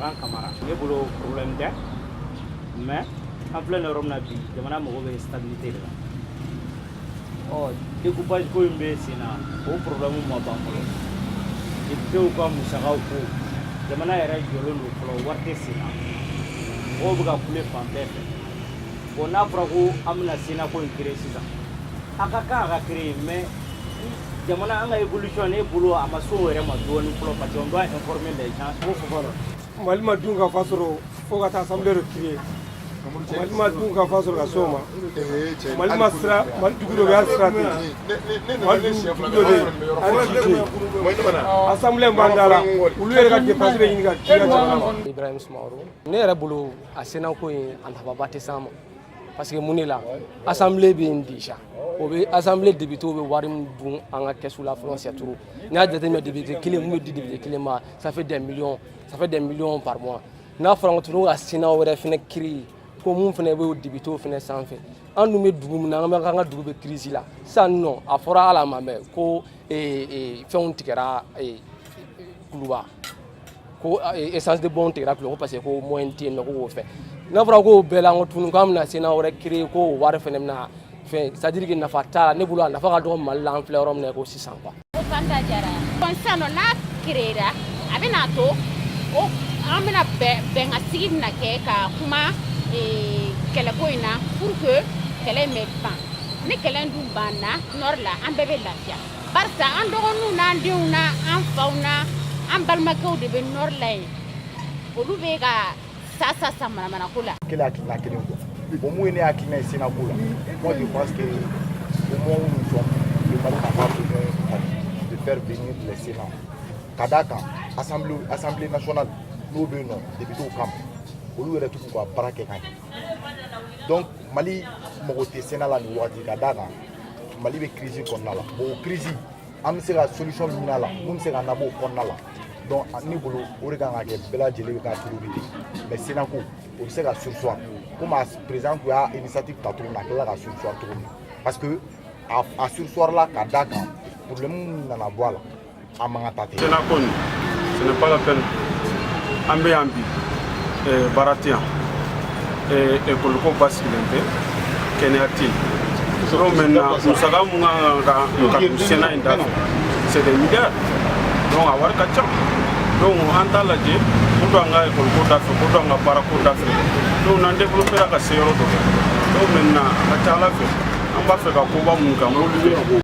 Makan Kamara. Ne bolo, problème tɛ, mais an filɛ nin yɔrɔ min na bi, jamana mago bɛ stabilité de la. Ɔ, découpage ko in bɛ sen na, o problème ma ban fɔlɔ. Députéw ka musakaw ko, jamana yɛrɛ jɔlen don fɔlɔ, wari tɛ sen na, mɔgɔw bɛ ka kule fan bɛɛ fɛ. Bon, n'a fɔra ko an bɛna Sénat ko in créer sisan, a ka kan a ka créer, mais jamana an ka évolution, ne bolo, a ma se o yɛrɛ ma dɔɔnin fɔlɔ, parce que on doit informer les gens. Ko fɔ la, Mali ma dun ka fa sɔrɔ fo ka taa assemblée dɔ créer. Mali ma dun ka fa sɔrɔ ka s'o ma. Mali ma sira, Mali dugu dɔ bɛ yen, hali sira tɛ yen. Mali dugu dɔ bɛ yen, hali ji tɛ yen. Assemblée b'an da la, olu yɛrɛ ka dépense bɛ ɲini ka ci ka jamana ma. Ibrahim Sumaworo. Ne yɛrɛ bolo, a Sénat ko in, a nafaba tɛ s'an ma, parce que mun de la, assemblée bɛ yen déjà. O bɛ assemblée député bɛ wari min dun an ka kɛsu la fɔlɔ, c'est trop. N'i y'a jateminɛ, député kelen, mun bɛ di député kelen ma, ça fait des millions, ça fait des millions par mois. N'a fɔra ko tuguni ka Sénat wɛrɛ fɛnɛ créer, ko mun fɛnɛ bɛ o député fɛnɛ sanfɛ, an dun bɛ dugu min na, an bɛ an ka dugu bɛ crise la sisan nɔ. A fɔra hali a ma mɛn ko fɛnw tigɛra Kuluba, ko essence de bon tigɛra Kuluba, ko parce que ko moyen tɛ yen nɔ, ko k'o fɛ. N'a fɔra k'o bɛɛ la, n ko tuguni k'an bɛna Sénat wɛrɛ créer, ko o wari fɛnɛ bɛna fɛn, c'est à dire que nafa t'a la. Ne bolo, a nafa ka dɔgɔ Mali la, an filɛ yɔrɔ min na ko sisan quoi. Ko Fanta Jara. Bon, sisan nɔ, n'a créera, a bɛna to o an bɛna bɛn, bɛnkansigi bɛna kɛ ka kuma kɛlɛko in na pour que kɛlɛ in bɛ ban. Ni kɛlɛ in dun banna nord la, an bɛɛ bɛ lafiya, barisa an dɔgɔninw n'an denw n'an faw n'an balimakɛw de bɛ nord la yen, olu bɛ ka sa sa sa manamanako la. Kelen hakilina kelen quoi. Bon, mun ye ne hakilina ye Sénat ko la? Moi, je pense que au moment où nous sommes, le Mali n'a pas besoin de faire venir les Sénats. Ka d'a kan, assemblée nationale n'o bɛ yen nɔ, députés kama, olu yɛrɛ t'u k'u ka baara kɛ ka ɲɛ. Donc Mali mago tɛ Sénat la nin wagati, ka d'a kan Mali bɛ crise kɔnɔna la. Bon, o crise, an bɛ se ka solution min ɲini a la, mun bɛ se ka nabɔ o kɔnɔna la. Donc ne bolo, o de kan ka kɛ bɛɛ lajɛlen ka priorité. Mais Sénat ko, o bɛ se ka surseoir, komi a président tun y'a initiative ta cogo min na, a tilala ka surseoir cogo min na, parce que a surseoir la ka d'a kan problème min nana bɔ a la, a man ka taa ten. Sénat ko nin, ce n'est pas la peine. An bɛ yan bi, baara tɛ yan, école ko basigilen tɛ, kɛnɛya tɛ yen. Donc maintenant, musaka mun kan ka don Sénat in da fɛ, c'est des milliards. Donc a wari ka ca. Donc an t'a lajɛ ko don an ka école ko da fɛ, ko don an ka baara ko da fɛ. Donc n'an développera ka se yɔrɔ dɔ la, donc maintenant, a ka ca ala fɛ, an b'a fɛ ka koba mun kɛ, an b'olu.